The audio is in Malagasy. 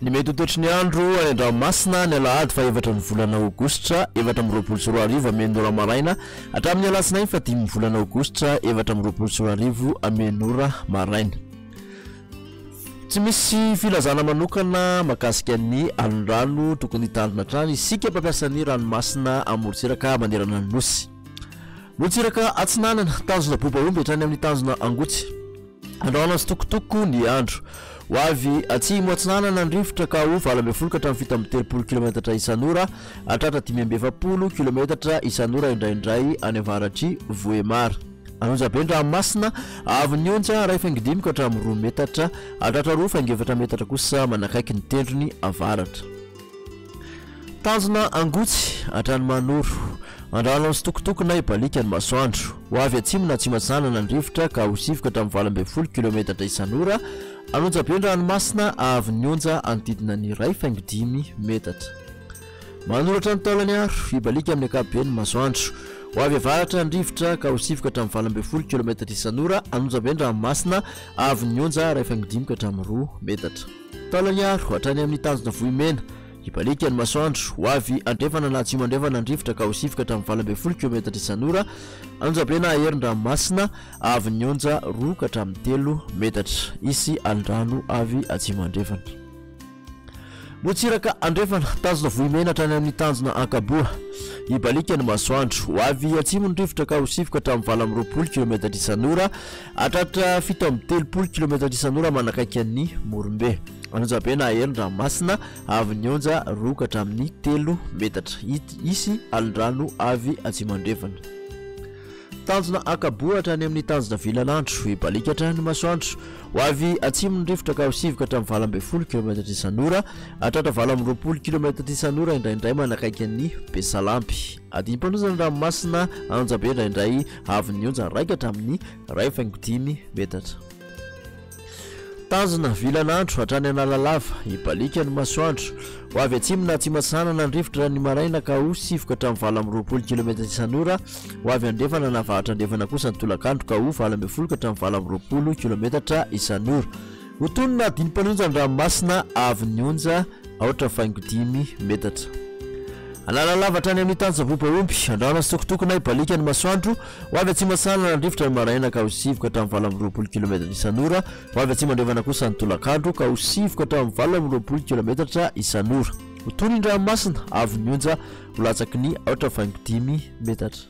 Ny mety ho toetry ny andro any an-dranomasina ny alahady faha-efatra ny volana aogositra 2024 ameno ora maraina hatramin'ny alatsinainy fahadimy ny volana aogositra 2024 ameno ora maraina. Tsy misy filazana manokana mahakasika ny alondrano tokony hitandrina hatrany isika mpampiasa ny ranomasina amorontsiraka manerana ny Nosy. Morontsiraka atsinanana, tanjona Bobaomby hatrany amin'ny tanjona Angotsy. Andrahona tsitokotoko ny andro. Ho avy atsimo atsinanana ny rivotra ka ho 18 ka hatramin'ny 37 kilometatra isan'ora, hahatratra 45 kilometatra isan'ora indraindray any avaratr'i Vohemar. An'Onjabe ny ranomasina, haavon'ny onja 1,5 ka hatramin'ny 2 metatra, hahatratra 2,4 metatra kosa manakaiky ny tendrony avaratra. Tanjona Angotsy hatrany Manoro. Andrano amin'ny tsitokotoko na hibaliaka ny masoandro. Ho avy atsimo na atsimo atsinanana ny rivotra ka ho sivy ka hatramin'ny 18 kilometatra isan'ora. An'Onjabe ny ranomasina haavon'ny onja hanodidina ny 1,5 metatra. Manoratra ny taolany aro, hibaliaka amin'ny ankapobeny ny masoandro. Ho avy avaratra ny rivotra ka ho sivy ka hatramin'ny 18 kilometatra isan'ora. An'Onjabe ny ranomasina haavon'ny onja 1,5 ka hatramin'ny 2 metatra. Taolagnaro, hatrany amin'ny tanjona Vohimena. Hibaliaka ny masoandro. Ho avy andrefana na atsimo andrefana ny rivotra ka ho sivy ka hatramin'ny 18 kilometatra isan'ora. Anjoabe na Aherin-dranomasina, avy ny onja 2 ka hatramin'ny 3 metatra. Hisy alin-drano avy atsimo andrefana. Motsiraka andrefana, tanjona Vohimena hatrany amin'ny tanjona Ankaboa. Hibaliaka ny masoandro. Ho avy atsimo ny rivotra ka ho sivy ka hatramin'ny 28 kilometatra isan'ora. Hahatratra 37 kilometatra isan'ora manakaiky an'i Morombe. Anonjabe na Aherin-dranomasina, avy ny onja 2 ka hatramin'ny 3 metatra. Hisy alin-drano avy atsimo andrefana. Tanjona Ankaboa hatrany amin'ny tanjona Vilanandro. Hibaliaka hatrany ny masoandro. Ho avy atsimo ny rivotra ka ho sivy ka hatramin'ny 18 kilometatra isan'ora. Hahatratra 28 kilometatra isan'ora indraindray manakaiky an'i Besalampy. Adim-panozana ny ranomasina Anonjabe indraindray Avy ny onja iray ka hatramin'ny 1,5 metatra. Tanjona, Vilanandro, hatrany Analalava, hibaliaka ny masoandro. Ho avy atsimo na atsimo atsinanana ny rivotra ny maraina ka ho sivy ka hatramin'ny 28 kilometatra isan'ora. Ho avy andrefana na avaratra andrefana kosa ny tolakandro ka ho 18 ka hatramin'ny 28 kilometatra isan'ora. Ho tonona adinimpanonja ny ranomasina avy ny onja aotra faingo dimy metatra. Analalava hatrany amin'ny tanjabobahomby, andrana sy tokotoko na hibaliaka ny masoandro, ho avy atsimo atsinanana ny rivotra ny maraina ka ho sivy ka hatramin'ny 28 kilometatra isan'ora, ho avy atsimo andrefana kosa ny tolakandro ka ho sivy ka hatramin'ny 28 kilometatra isan'ora. Ho tony ny ranomasina avy ny onja ho latsaky ny aotra faingo dimy metatra.